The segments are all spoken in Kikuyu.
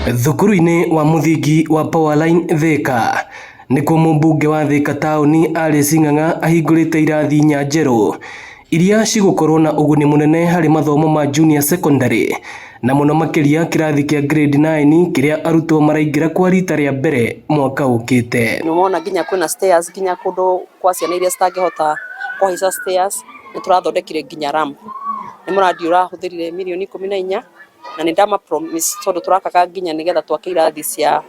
Thukuru-inĩ wa mũthingi wa Powerline Thika nĩkuo mũmbunge wa Thika taũni Alice Ng'ang'a ahingũrĩte irathi inya njerũ iria cigũkorwo na ũguni mũnene harĩ mathomo ma junior secondary na mũno makĩria kĩrathi kĩa grade 9 kĩrĩa arutwo maraingĩra kwa rita rĩa mbere mwaka ũkĩte. Nĩwona nginya kwĩna stairs nginya kũndũ kwa ciana iria citangĩhota kũhaica stairs, nĩ tũrathondekire nginya ramp. Nĩ mũrandi ũrahũthĩrire mirioni 14 na nĩ ndama promise tondũ tũrakaga nginya nĩgetha twake irathi cia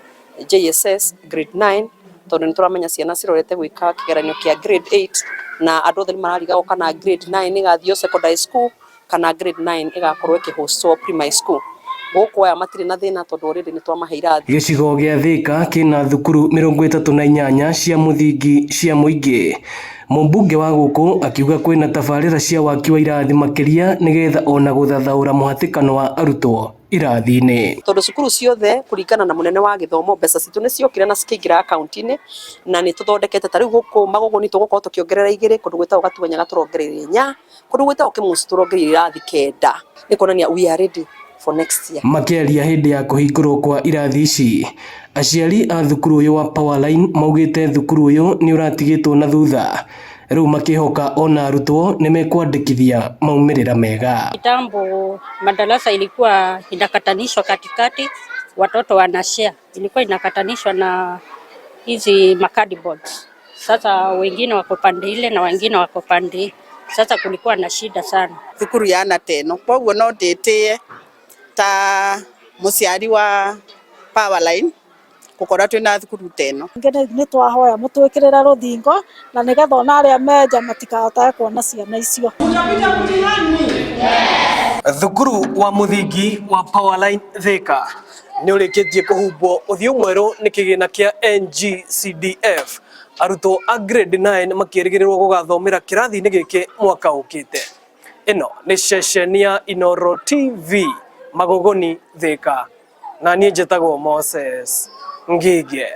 JSS grade 9 tondũ nĩ tũramenya ciana cirorete gwĩka kĩgeranio kĩa grade 8 na andũ othe nĩ mararigagwo kana grade 9 ĩgathio secondary school kana grade 9 ĩgakorwo ĩkĩhostwo primary school. Gũkũ aya matirĩ na thĩna tondũ already nĩ twamahe irathi. Gĩcigo gĩa Thika kĩna thukuru 38 cia mũthingi cia mũingĩ. Mũmbunge wa gũkũ akiuga kwĩna tabarĩra cia waki wa irathi makĩria nĩgetha ona gũthathaũra mũhatĩkano wa arutwo irathi-inĩ. Tondũ cukuru ciothe kũringana na mũnene wa gĩthomo mbeca citũ nĩ ciokire na cikĩingĩra akaunti-inĩ na nĩ tũthondekete ta rĩu gũkũ Magũgũni tũgũkorwo tũkĩongerera igĩrĩ, kũndũ gwĩtagwo Gatuanyaga tũrongereire inya, kũndũ gwĩtagwo Kĩmũci tũrongereire irathi kenda, nĩ kuonania we are ready for next year. Makĩaria hĩndĩ ya kũhingũrwo kwa irathi ici, aciari a thukuru ũyũ wa Powerline maugĩte thukuru ũyũ nĩ ũratigĩtwo na thutha rĩu makĩhoka ona arutwo nĩ mekwandĩkithia maumĩrĩra mega. Kitambo madarasa ilikuwa inakatanishwa katikati, watoto wanashare, ilikuwa inakatanishwa na hizi macardboards. Sasa wengine wako pande ile na wengine wako pande hii. Sasa kulikuwa na shida sana. Thukuru yana teno koguo no ndĩtĩe ta mũciari wa Powerline gũkorwo twĩna thukuru teno. Nĩ twahoya mũtwĩkĩrĩre rũthingo na nĩgetha ona arĩa menja matikahotage kuona ciana icio. Thukuru wa mũthingi wa Powerline Thika nĩ ũrĩkĩtie kũhumbwo ũthiũ mwerũ nĩ kĩgĩna kĩa NGCDF, arutwo a grade 9 makĩrĩgĩrĩrwo gũgathomera kĩrathi-inĩ gĩkĩ mwaka ũkĩte. Ĩno nĩ ceceni ya Inooro TV, Magũgũni, Thika, na niĩ njĩtagwo Moses Ngige.